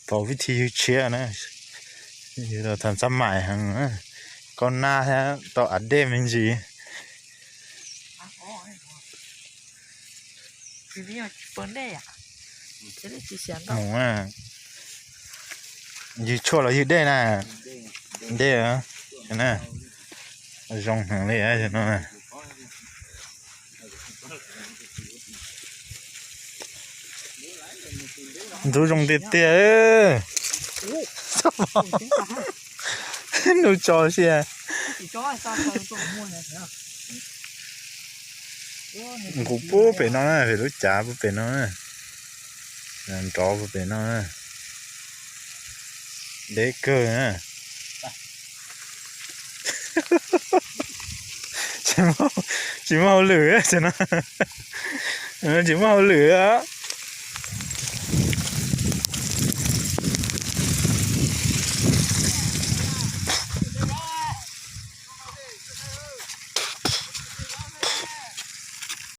Tau vib thi yug tshiab na, yug tau tham txab mais heev, koj nab thiab tau av dej me ntsis. Mus, yug tshuaj los yug dej na? Dej, zoo heev li no. Ntxub zoo tiag tiag. Nub tso sia. Nqus puag pem no, pem lub cav puag pem no, nrov puag pem no. Deb kawg. Tsis muaj hauj lwm no, tsis muaj hauj lwm a.